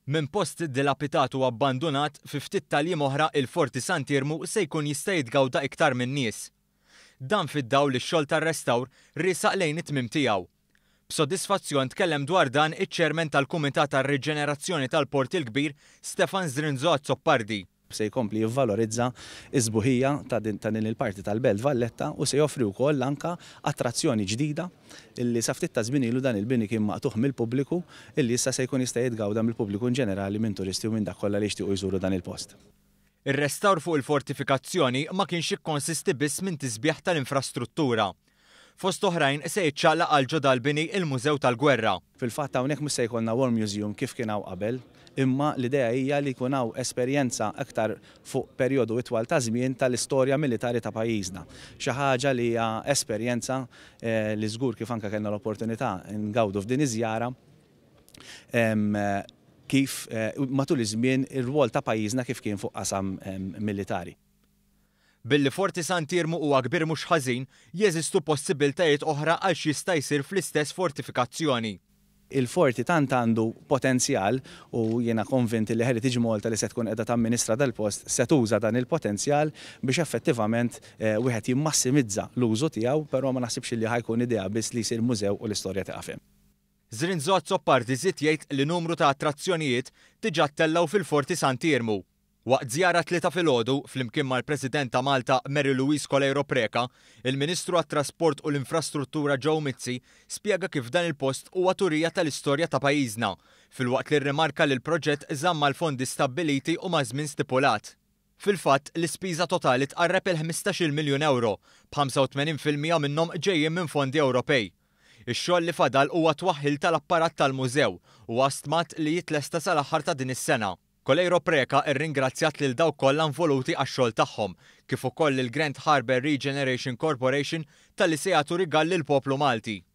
Minn post dilapidat u abbandunat, fi ftit tal-jiem oħra il-Forti Sant'Iermu se jkun jista' jitgawda iktar min-nies. Dan fid-dawl li x-xogħol tar-restawr riesaq lejn it-tmiem tiegħu. B'sodisfazzjon tkellem dwar dan iċ-Chairman tal-Kumitat għar-Riġenerazzjoni tal-Port il-Kbir, Stefan Zrinzo Azzopardi. Se jkompli jivvalorizza s-sbuħija ta' din il-parti tal-Belt Valletta u se joffri wkoll anke attrazzjoni ġdida illi sa ftit ta' żmien ilu dan il-bini kien maqtugħ mill-pubbliku illi issa se jkun jista' jitgawda mill-pubbliku in ġenerali, minn turisti u minn dak kollha li jixtiequ jżuru dan il-post. Ir-restawr fuq il-fortifikazzjoni ma kienx jikkonsisti biss minn tisbiħ tal-infrastruttura. Fost oħrajn se jiċċaqlaq għal ġo dal-bini il-Mużew tal-Gwerra. Fil-fatt hawnhekk mhux se jkollna War Museum kif kien hawn qabel, imma l-idea hija li jkun hawn esperjenza aktar fuq perjodu itwal ta' żmien tal-istorja militari ta' pajjiżna. Xi ħaġa li hija esperjenza li żgur kif anke kellna l-opportunità ngawdu f'din iż-żjara, kif matul iż-żmien ir-rwol ta' pajjiżna kif kien fuq qasam militari. Billi Forti Sant'Iermu huwa kbir mhux ħażin, jeżistu possibiltajiet oħra għal x'jista' jsir fl-istess fortifikazzjoni. Il-forti tant għandu potenzjal u jiena konvint li Heritage Malta li se tkun qiegħda tamministra dal-post se tuża dan il-potenzjal biex effettivament wieħed jimmassimizza l-użu tiegħu, però ma naħsibx li ħa jkun idea biss li jsir mużew u l-istorja tieqaf hemm. Zrinzo Azzopardi żied jgħid li numru ta' attrazzjonijiet diġà ttellgħu fil-Forti Sant'Iermu. Waqt żjara t-Tlieta filgħodu, flimkien mal-President ta' Malta Mary Louise Coleiro Preca, il-Ministru għat-Trasport u l-Infrastruttura Joe Mizzi spjega kif dan il-post huwa turija tal-istorja ta' pajjiżna, filwaqt li rrimarka li l-proġett żamm mal-fondi stabbiliti u maż-żmien stipulat. Fil-fatt, l-ispiża totali tqarreb il-15-il miljun ewro, b'85% minnhom ġejjin minn fondi Ewropej. Ix-xogħol li fadal huwa t-twaħħil tal-apparat tal-mużew u huwa stmat li jitlesta sal-aħħar ta' din is-sena. Coleiro Preca rringrazzjat lil dawk kollha involuti għax-xogħol tagħhom, kif ukoll lil Grand Harbour Regeneration Corporation talli se jagħtu rigal lill-poplu Malti.